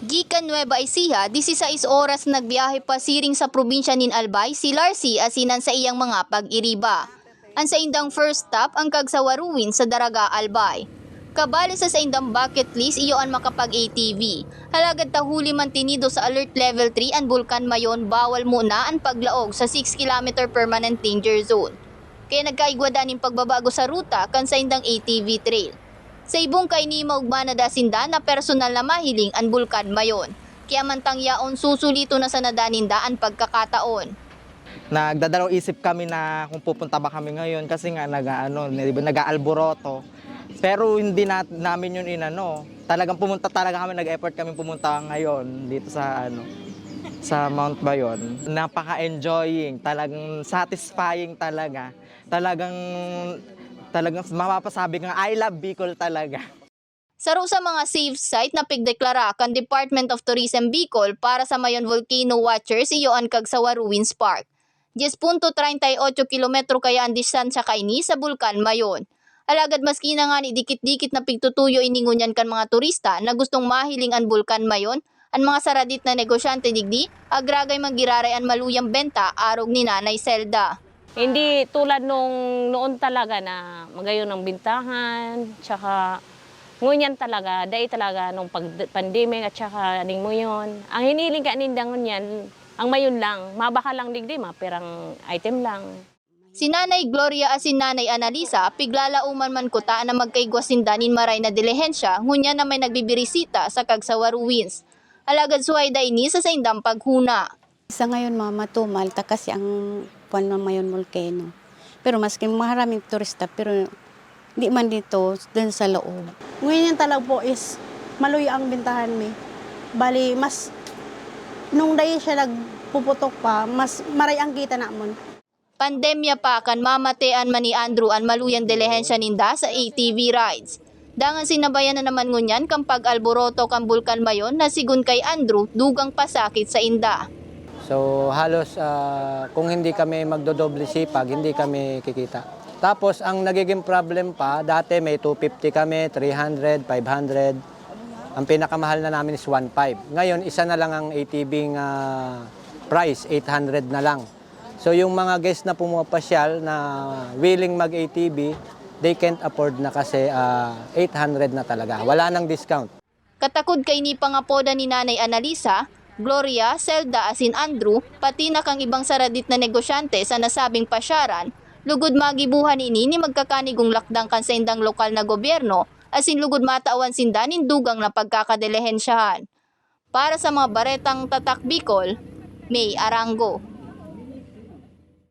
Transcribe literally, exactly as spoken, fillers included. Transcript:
Gikan Nueva Ecija, disisais oras nagbiyahe pasiring sa probinsya nin Albay si Larcy asin an saiyang mga pag-iriba. An saindang first stop, ang Cagsawa Ruins sa Daraga, Albay. Kabali sa saindang bucket list iyo an makapag-A T V. Alagad ta huli man tinido sa Alert Level three an Bulkan Mayon, bawal muna an paglaog sa six kilometer permanent danger zone. Kaya nagkaigwa daa nin pagbabago sa ruta kan saindang A T V trail. Sa ibong kaini, maogma na daa sinda na personal na mahiling an Bulkan Mayon. Kaya mantang yaon, susuliton na sana daa ninda an pagkakataon. Nagdadalawang isip kami na kung pupunta ba kami ngayon kasi nga nag-aano, di ba, nag-aalburoto. Pero hindi na, namin yun inano. Talagang pumunta talaga kami, nag-effort kami pumunta ngayon dito sa ano, sa Mount Bayon. Napaka-enjoying, talagang satisfying talaga. Talagang talagang mapapasabi kang I love Bicol talaga. Saro sa mga safe site na pigdeklara kan Department of Tourism Bicol para sa Mayon Volcano Watchers iyo an Cagsawa Ruins Park. Diyes punto treinta y ocho kilometro kaya an distansya kaini sa Bulkan Mayon. Alagad maski na ngani dikit-dikit na pigtutuyo ini ngunyan kan mga turista na gustong mahiling an Bulkan Mayon, an mga saradit na negosyante digdi, agragay man giraray an maluyang benta arog ni Nanay Zelda. Hindi tulad nung noon talaga na magayon ang bintahan, tsaka ngunyan talaga, dai talaga nung pag pandemic at saka ning muyon. Ang hiniling ka ninda ngunyan, ang mayon lang, mabaka lang digdi, mga pirang item lang. Si Nanay Gloria asin Nanay Analisa, piglalauman man kuta na magkaigwa sinda nin maray na dilihensya ngunyan na may nagbibirisita sa Cagsawa Ruins. Alagad suhay da ini sa saindang paghuna. Sa ngayon, ma, matumal ta kasi ang kuwan man mayon, volcano. Pero maski maharaming turista, pero di man dito, dun sa loob. Ngayon talaga po is maluya ang bintahan mi. Bali, mas nung dai siya nagpuputok pa, mas maray ang kita namon. Pandemya pa kan mamatean man ni Andrew an maluyang dilihensya ninda sa A T V rides. Dangan sinabayan na naman ngunyan kan pag-alboroto kan Bulkan Mayon na sigon kay Andrew, dugang pasakit sa inda. So halos ah, kung hindi kami magdodoble sipag, hindi kami kikita. Tapos ang nagiging problem pa, dati may two fifty kami, three hundred, five hundred. Ang pinakamahal na namin is one five. Ngayon, isa na lang ang A T V nga price, eight hundred na lang. So yung mga guest na pumapasyal na willing mag-A T V, they can't afford na kasi ah, eight hundred na talaga. Wala nang discount. Katakod kaini pangapodan ni Nanay Analisa, Gloria, Zelda asin Andrew, pati na kan ibang saradit na negosyante sa nasabing pasyaran, lugod magibohan ini nin magkakanigong lakdang kan saindang lokal na gobyerno asin lugod matawan sinda nin dugang na pagkakadilihensyahan. Para sa mga baretang Tatak Bicol, May Arango.